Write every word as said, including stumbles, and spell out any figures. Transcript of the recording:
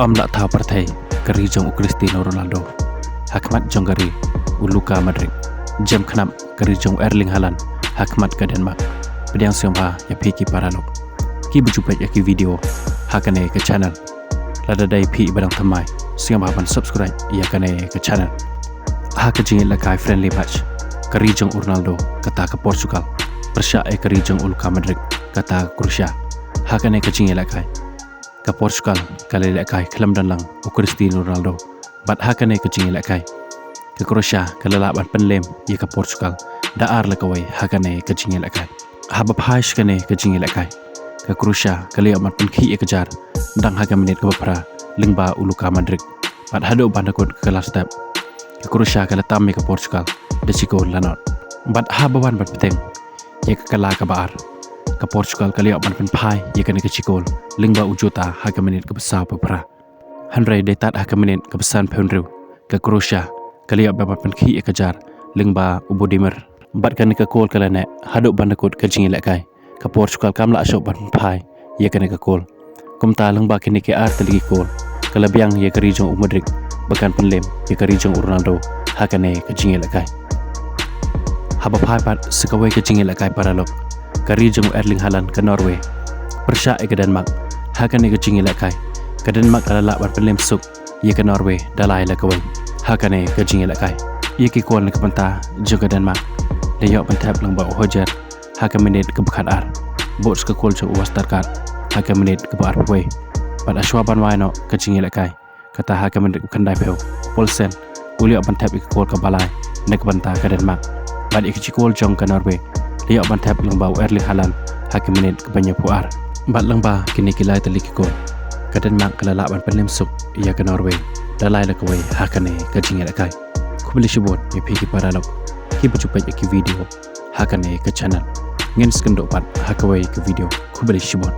Ym lah thaw pyrthei ka ri jong u Cristiano Ronaldo ha khmat jong ka ri u Luka Modric. Jem khnap ka ri jong u Erling Haaland ha khmat ka Denmark. Pdiang sngewbha ïa phi ki paralok kiba ju peit ïa ki video ha kane ka channel. Lada dei phi ba dang thymmai, sngewbha ban subscribe ïa kane ka channel. Ha ka jingïalehkai friendly match, ka ri jong u Ronaldo, kata ka Portugal, pyrshah ïa ka ri jong u Luka Modric, kata ka Croatia. Ha kane ka jingïalehkai, ka Portugal ka la lehkai khlem don lang u Cristiano Ronaldo. Bad ha kane ka jingïalehkai, ka Croatia ka la lah ban pynlem ïa ka Portugal da ar la kawei ha kane ka jingïalehkai. Haba phai sha kane ka jingïalehkai, ka Croatia ka la ïoh ban pynkhih ïa ka jar dang ha ka minit kaba phra lyngba u Luka Modric. Bad haduh ban da kut ka kylla step, ka Croatia ka la tam ïa ka Portugal da shi kol la nod. Bad haba wan ban bteng ïa ka kylla kaba ar, ka Portugal ka la ïoh ban pynphai ïa kane ka shi kol lyngba u Jota ha ka minit kaba saw ba phra. Hynrei dei tad ha ka minit kaba sanphew hynriew, ka Croatia ka la ïoh ban pynkhih ïa ka jar lyngba u Budimir. Bad kane ka kol ka la neh haduh ban da kut ka jingïalehkai. Ka Portugal kam lah shuh ban pynphai ïa kane ka kol. Kumta lyngba kine ki ar tylli ki kol, ka la biang ïa ka ri jong u Modric ba kan pynlem ïa ka ri jong u Ronaldo ha kane ka jingïalehkai. Haba phai pat sha kawei ka jingïalehkai paralok, ka ri jong u Erling Haaland ka Norway pyrshah ïa ka Denmark. Ha kane ka jingïalehkai, ka Denmark ka la lah ban pynlem suk ïa ka Norway da lai la kawei ha kane ka jingïalehkai. Ïa ki kol na ka bynta jong ka Denmark la ïoh ban thep lyngba u Højbjerg ha ka minit kaba khatar, bad ka kol jong u Vestergaard ha ka minit kaba arphew wei. Bad hashwa ban wai noh ka jingïalehkai, kata ha ka minit kaba khyndaiphew, u Poulsen u la ïoh ban thep ïa ka kol kaba lai na ka bynta ka Denmark. Bad ïa ka shi kol jong ka Norway la ïoh ban thep lyngba u Erling Haaland ha ka minit kaba hynñiewphew ar. Bad lyngba kine ki lai tylli ki kol, ka Denmark ka la lah ban pynlem suk ïa ka Norway da lai la kawei ha kane ka jingïalehkai. Khublei shibun ïa phi ki paralok kiba ju peit ïa ki video ha kane ka channel. Ngin sa ïakynduh pat ha kawei ka video. Khublei shibun.